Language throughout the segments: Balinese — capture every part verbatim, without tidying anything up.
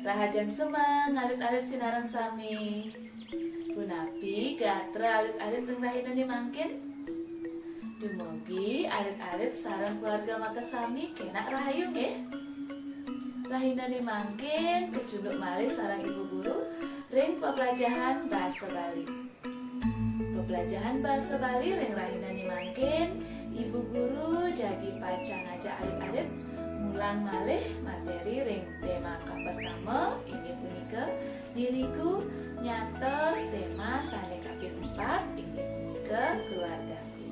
Rahajeng semeng alit-alit sinareng sami. Punapi gatra alit-alit ring rahinané mangkin? Dumugi alit-alit sareng keluarga makasami kénak rahayu nggih. Rahinané mangkin kecunduk malih sareng Ibu Guru ring peplajahan basa Bali. Peplajahan basa Bali ring rahinané mangkin, Ibu Guru jagi pacang ngajak alit-alit mulang malih materi ring tema kapertama, inggih punika diriku, nyantos tema sané kaping empat, inggih punika keluargaku.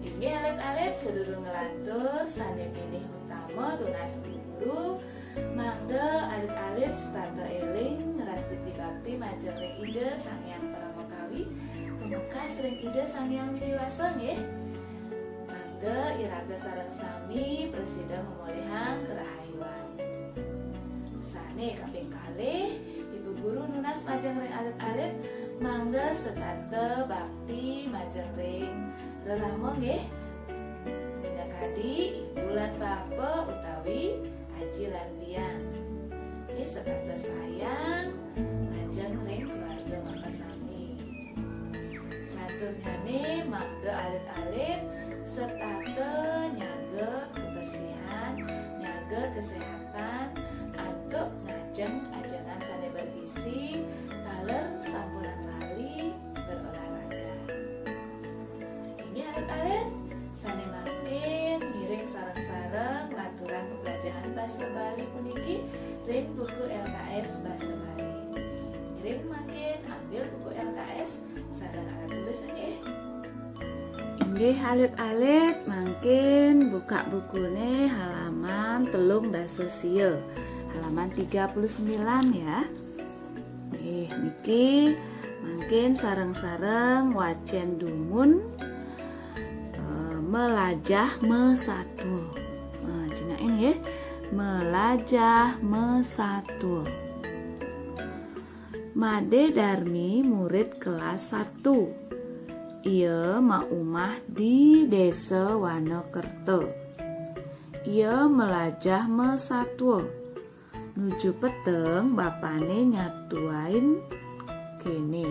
Inggih alit-alit, sadurung nglantur sané pinih utama tunas Ibu Guru, mangda alit-alit setata éling ngrastiti bakti majeng ring Ida Sang Hyang Paramakawi, tumekas ring Ida Sang Hyang Widhi Wasa nggih. Mangda iraga sareng sami prasida mamolihang karahayuan. Sané kaping kalih, Ibu Guru nunas majeng ring alit-alit, mangda setata bakti majeng ring rerama nggih. Minakadi ibu lan bapa utawi aji lan biang. Nggih, setata sayang majeng ring keluarga makasami. Salanturnyané mangda alit-alit setata nyaga kebersihan, nyaga kesehatan, antuk ngajeng ajengan sané bergizi, taler sampunang lali berolahraga. Inggih alit-alit, sané mangkin ngiring sareng-sareng nglanturang peplajahan basa Bali puniki ring buku L K S basa Bali. Ngiring mangkin ambil buku L K S sareng alat tulis nggih. Inggih alit-alit, mangkin buka bukuné halaman telung dasa sia, halaman tiga puluh sembilan ya. Nggih, niki mangkin sareng-sareng wacén dumun, eh, melajah mesatua. Nah, cingakin nggih, melajah mesatua. Madé Darmi murid kelas satu. Ia maumah di Désa Wanakerta. Ia melajah mesatua. Nuju peteng bapané nyatuain kéné.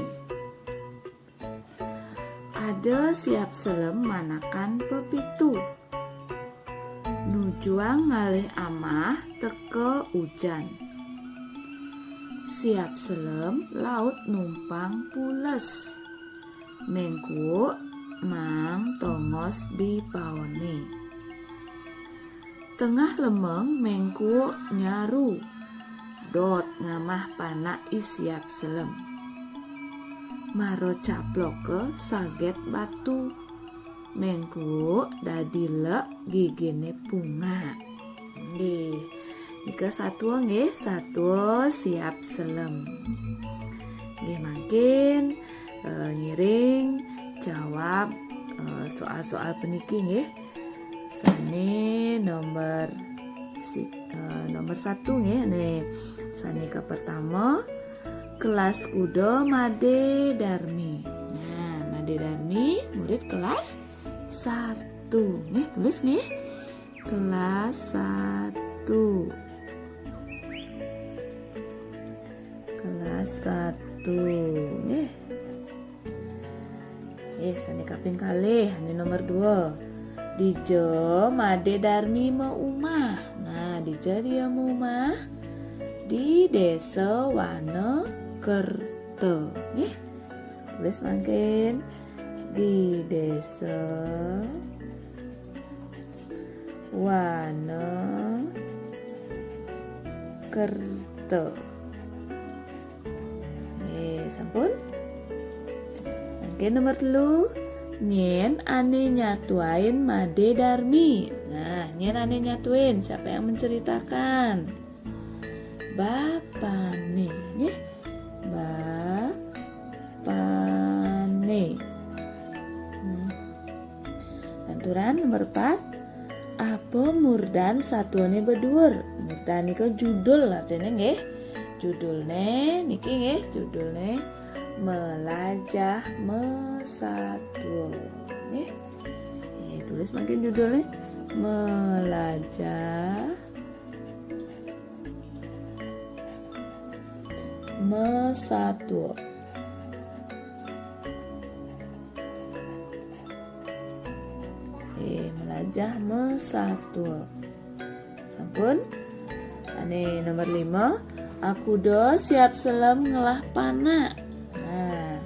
Ada siap selem manakan pepitu. Nujuang ngalih amah teka ujan. Siap selem laut numpang pules. Méngkuuk maang tongos di paoné. Tengah lemeng méngkuuk nyaru. Dot ngamah panak i siap selem. Mara caploka saget batu. Méngkuuk dadi lek giginé pungak. Nggih. Nika satua nggih, satua siap selem. Nggih, mangkin, eh, ngiring jawab, eh, soal-soal puniki nggih. Sané nomor si-, eh, nomor satu nggih, nih. Sané kapertama, kelas kuda Madé Darmi. Nah, Madé Darmi murid kelas satu nggih, tulis nggih. Kelas satu. Kelas satu nggih. Eh, sané kaping kalih, sané nomor dua. Dija Madé Darmi maumah. Nah, dija ia maumah? Di Désa Wanakerta. Nggih. Tulis mangkin. Di Désa Wanakerta. Eh, sampun? Oke, nomor telu. Nyén ané nyatuain Madé Darmi? Nah, nyén ané nyatuin? Siapa yang menceritakan? Bapané, nggih. Bapané. Hmm. Lanturan nomor empat. Apa murdan satuané beduur? Murdan nika judul artiné nggih. Judulné niki nggih, judulné Melajah Mesatua. Nggih. Nggih, tulis mangkin judulné Melajah, Mesatua. Eh, melajah mesatua. Sampun. Ane nomor lima. Aku do siap selem ngelah panak. Nah,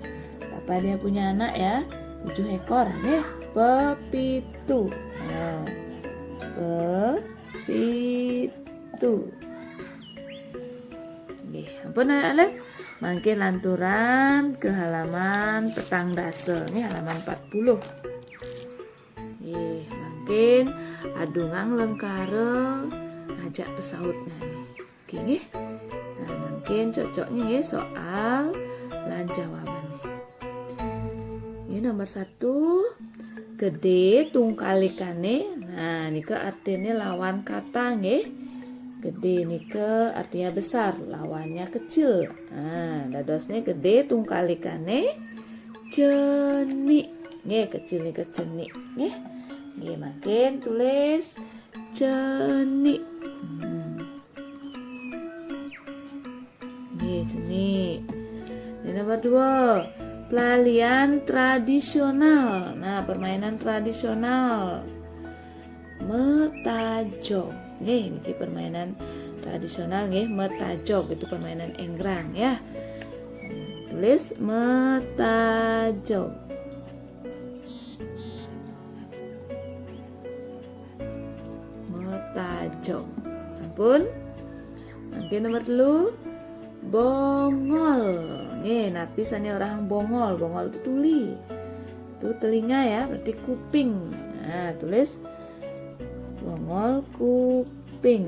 Bapak dia punya anak ya, tujuh ekor nih. Pepitu. Nah, pepitu. Nggih, ampun anak-anak. Mangkin lanturan ke halaman petang dasa. Ini halaman empat puluh. Nggih, mangkin adungang lengkara ngajak pesaut nani. Oke, nggih. Nah, mangkin cocoknya nggih soal lan jawabannya. Ini nomor satu, gede tungkalikane. Nah, nika artinya lawan kata nggih. Gede nika artinya besar, lawannya kecil. Nah, dadosnya gede tungkalikane cenik. Nggih, kecil nika cenik nggih. Nggih, mangkin tulis cenik. Hmm. Nggih, cenik. Ini nomor dua. Pelalian tradisional. Nah, permainan tradisional. Metajog. Nggih, niki permainan tradisional nggih, metajog itu permainan enggrang ya. Tulis metajog. Metajog. Sampun. Mangkin nomor telu. Bongol. Nggih, napi sane orang bongol? Bongol itu tuli. Itu telinga ya, berarti kuping. Nah, tulis bongol kuping.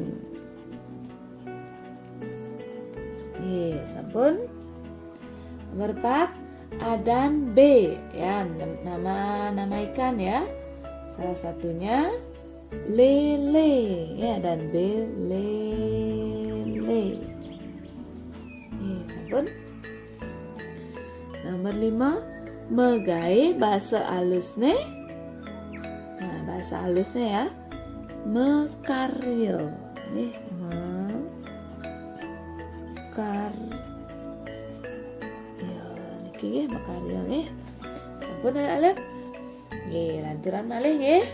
Nggih, sampun. Nomor empat, adan B ya, nam- nama nama ikan ya. Salah satunya lele ya, adan B lele. Nggih, sampun. Nomor lima, megae bahasa alusne. Nah, bahasa alusnya ya. Mekarya. Nggih, mekar ya, niki nggih, mekarya nggih. Sampun ya, Alif? Nggih, lanturan malih nggih.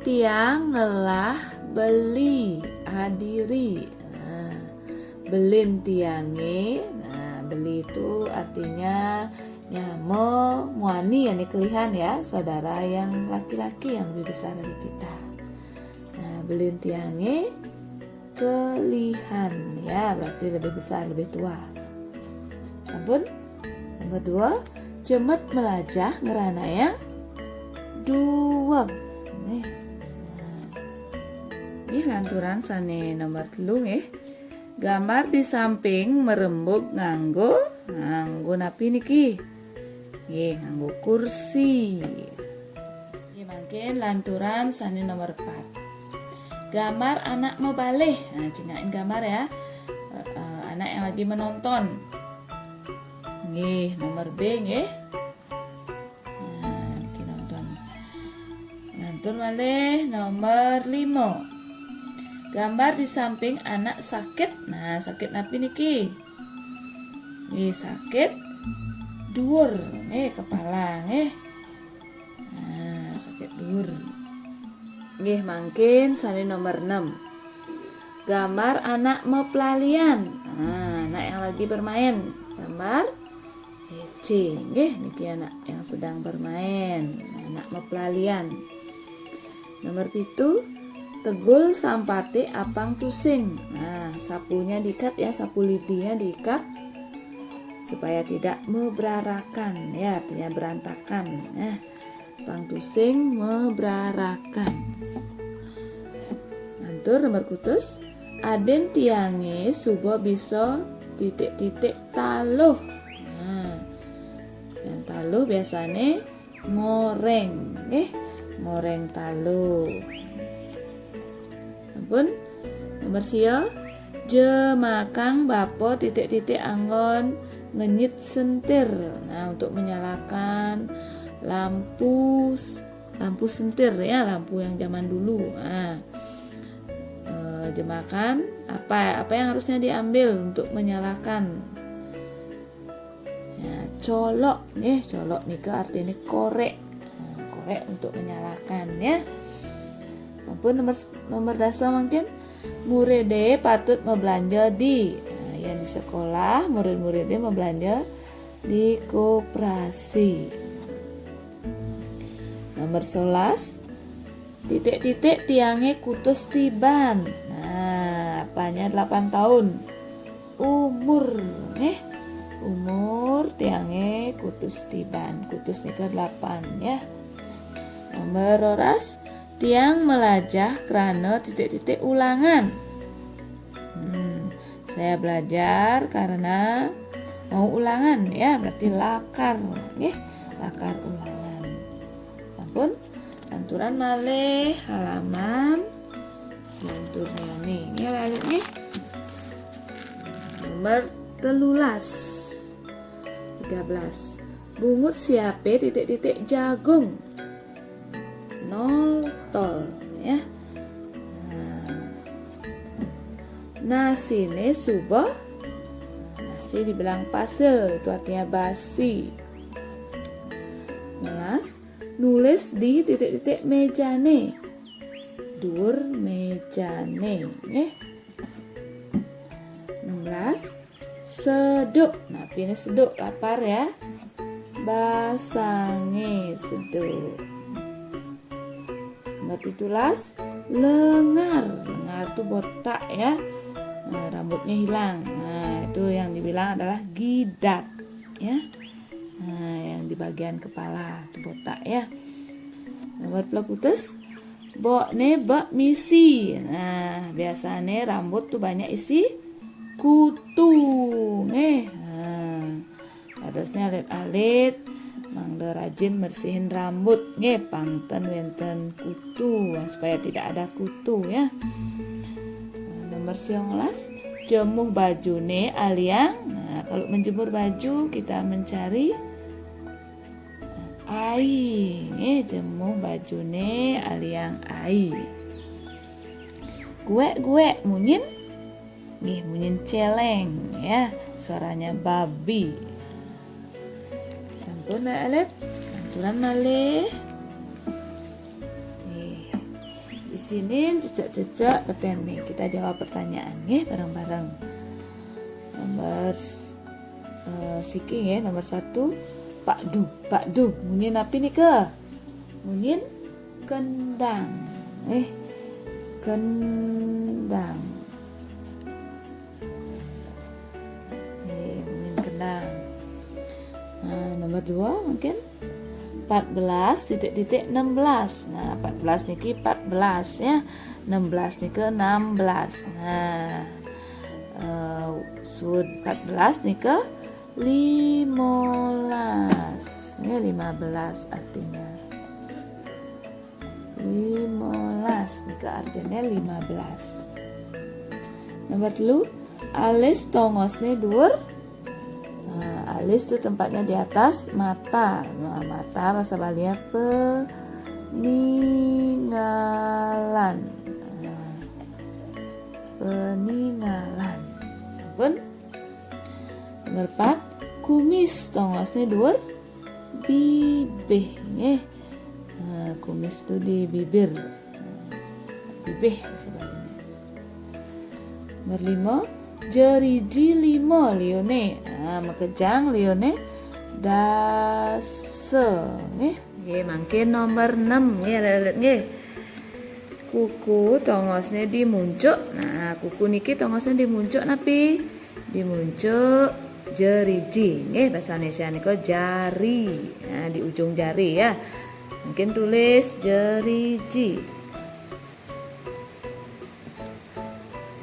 Tiang ngelah beli adiri. Nah, belin tiange. Nah, beli itu artinya nyama muani, yang kelihan ya, saudara yang laki-laki yang lebih besar dari kita. Nah, belin tiange kelihan ya, berarti lebih besar, lebih tua. Sampun. Nomor dua, jemet melajah ngeranayang duweg. Nggih. Nah. Nggih, lanturan sane nomor telu nggih. Gambar di samping merembug nganggo, nganggo napi niki? Nggih, nganggo kursi. Nggih, mangkin lanturan sane nomor empat. Gambar anak mebalih. Nah, cingakin gambar ya. Eh, eh, anak yang lagi menonton. Nggih, nomor B nggih. Nah, niki nonton. Lantur malih nomor lima. Gambar di samping anak sakit. Nah, sakit napi niki? Nggih, sakit dhuwur. Nggih, kepala nggih. Nah, sakit dhuwur. Nggih, mangkin sane nomor enam. Gambar anak meplalian. Nah, anak yang lagi bermain. Gambar C. Nggih, niki anak yang sedang bermain. Anak meplalian. Nomor pitu, tegul sampate apang tusing. Nah, sapunya diikat ya, sapu lidinya diikat supaya tidak mebrarakan ya, artinya berantakan. Nah, apang tusing mebrarakan. Lantur nomor kutus, aden tiange suba bisa titik-titik taluh. Nah, yang taluh biasane ngoreng, nggih, ngoreng taluh. Ampun, nomor sia, jemakang bapa titik-titik anggon ngenyit sentir. Nah, untuk menyalakan lampu s- lampu sentir ya, lampu yang zaman dulu. Nah, eh, Terjemahkan, apa apa yang harusnya diambil untuk menyalakan? Ya, colok nggih, colok nika artinya korek. Nah, korek untuk menyalakan ya. Sampun nomor nomor dasa mungkin, muridé patut mabelanja di. Nah, yang di sekolah murid-muridé mabelanja di koperasi. Nomor sebelas, titik-titik tiangé kutus tiban. Nah, apanya delapan tahun? Umur, nggih. Umur tiangé kutus tiban. Kutus nika delapan ya. Nomor roras, tiang melajah karena titik-titik ulangan. Hmm, saya belajar karena mau ulangan ya, berarti lakar, nggih, lakar ulangan. Sampun, lanturan malih halaman lanturnya nih, nggih, lanjut nggih. Nomor telulas, tiga belas. Bungut siapé titik-titik jagung? Nol tol ya. Nah, nasiné suba, nasi dibilang pasé, itu artinya basi. Nulis, nulis di titik-titik méjané. Dhuwur méjané, nggih. Enam belas, seduk. Nah, piné seduk, lapar ya. Basangé seduk. Nomor tujuh belas, lengar. Lengar tuh botak ya. Nah, rambutnya hilang. Nah, itu yang dibilang adalah gidat ya. Nah, yang di bagian kepala tuh botak ya. Nomor puluh kutus, bokné bak misi. Nah, biasané rambut tuh banyak isi kutu. Nggih. Nah, harusnya alit-alit mangda rajin bersihin rambut nggih, pang ten wénten kutu, supaya tidak ada kutu ya. Nah, nomor siongolas, jemuh bajuné aliang. Nah, kalau menjemur baju kita mencari ai, nggih, jemuh bajuné aliang ai. Guék-guék munyin, nggih, munyin céléng ya, suaranya babi. Sampun, alit, lanturan malih. Nggih. Isinin cecek-cecek petén nih. Kita jawab pertanyaan nggih bareng-bareng. Nomor eh, siki nggih, nomor satu, Pak Du. Pak Du, munyin napi nika? Munyin kendang. Eh, kendang. Eh, munyin kendang. Nah, nomor dua mungkin empat belas titik-titik enam belas. Nah, empat belas niki empat belas ya. Enam belas nika enam belas. Nah, eh, sud empat belas nika limolas. Ya, lima belas artinya. Limolas nika artinya lima belas. Nomor telu, alis tongosné dhuwur. Nah, alis itu tempatnya di atas mata. Nah, mata bahasa Balinya peningalan. Nah, peningalan. Pun nomor empat, kumis tongosné dhuwur bibih nggih. Nah, kumis itu di bibir. Bibih bahasa Balinya. Nomor lima, jeriji lima liuné. Nah, makejang liuné dasa nggih. Nggih, mangkin nomor enam nggih, alit-alit nggih. Kuku tongosné di muncuk. Nah, kuku niki tongosné di muncuk napi? Di muncuk jeriji. Nggih, bahasa Indonesia nika jari. Nah, di ujung jari ya. Mungkin tulis jeriji.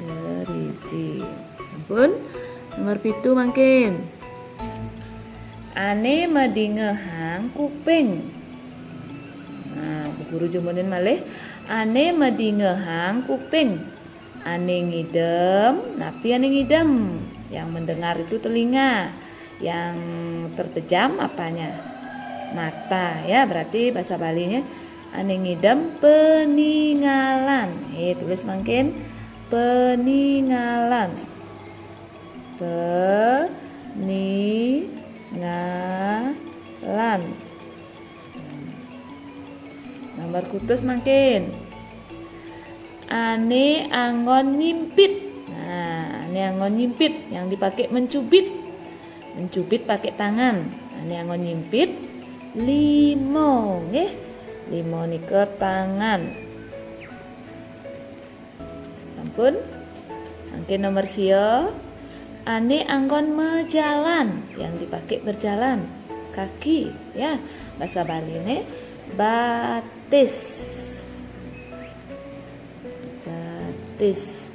Jeriji. Sampun. Nomor pitu mangkin. Ané madingehang kuping. Nah, Bu Guru jumunin malih. Ané madingehang kuping. Ané ngidem, napi ané ngidem? Yang mendengar itu telinga. Yang terpejam apanya? Mata, ya. Berarti bahasa Balinya ané ngidem peningalan. Eh, tulis mangkin Peningalan. Peningalan. Nomor kutus mangkin. Ané anggon nyimpit. Nah, ané anggon nyimpit yang dipakai mencubit. Mencubit pakai tangan. Ané anggon nyimpit limo, nggih. Limo nika tangan. Sampun. Mangkin nomor sia. Ané anggon mejalan, yang dipakai berjalan, kaki, ya. Basa Baliné batis. Batis.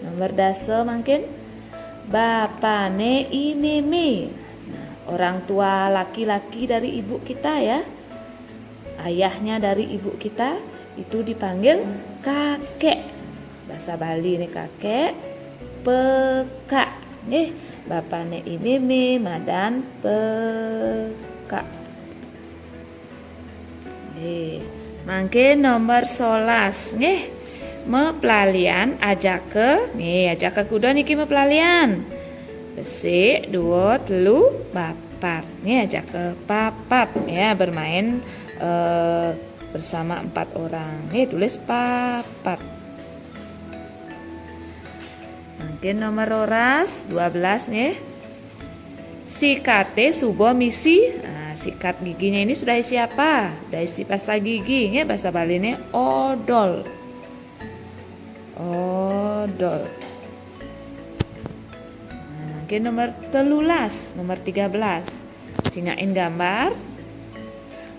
Nomor dasa mangkin. Bapané I Mémé. Nah, orang tua laki-laki dari ibu kita, ya. Ayahnya dari ibu kita itu dipanggil kakek. Basa Baliné kakek, pekak. Nggih, bapané I Mémé madan pekak. Nggih. Mangkin nomor solas, nggih. Meplalian ajaka, nggih, ajaka kuda niki meplalian. Besik, dua, telu, papat. Nggih, ajaka papat, ya, bermain, eh, bersama empat orang. Nggih, tulis papat. Mangkin nomor roras, dua belas, nggih. Sikaté suba misi. Nah, sikat giginya ini sudah isi apa? Sudah isi pasta gigi, nggih, basa Baliné odol. Odol. Nah, mangkin nomor telulas, nomor tiga belas. Cingakin gambar.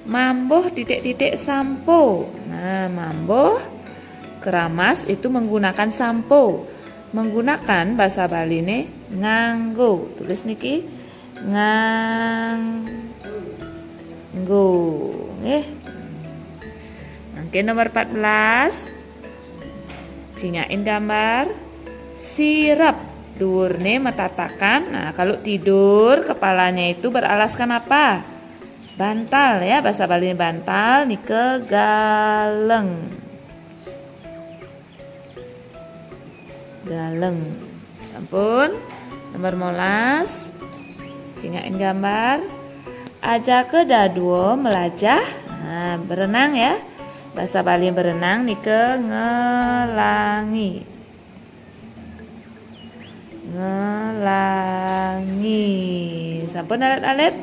Mambuh titik-titik sampo. Nah, mambuh keramas itu menggunakan sampo. Menggunakan basa Baliné nganggo. Tulis niki, nganggo. Nggih. Mangkin nomor empat belas. Cingakin gambar. Sirep. Duwurné matatakan. Nah, kalau tidur, kepalanya itu beralaskan apa? Bantal, ya, basa Baliné bantal nika galeng. Galeng. Sampun. Nomor molas. Cingakin gambar. Ajaka dadua melajah. Nah, berenang, ya. Basa Bali berenang nika ngelangi. Ngelangi. Sampun alit-alit?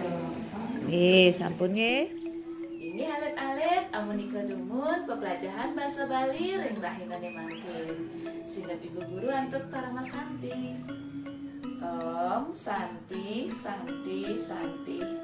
Nggih, sampun nggih. Inggih alit-alit, amunika dumun pepelajahan basa Bali ring rahinané mangkin. Sineb Ibu Guru antuk paramasanti. Om Santi, Santi, Santi.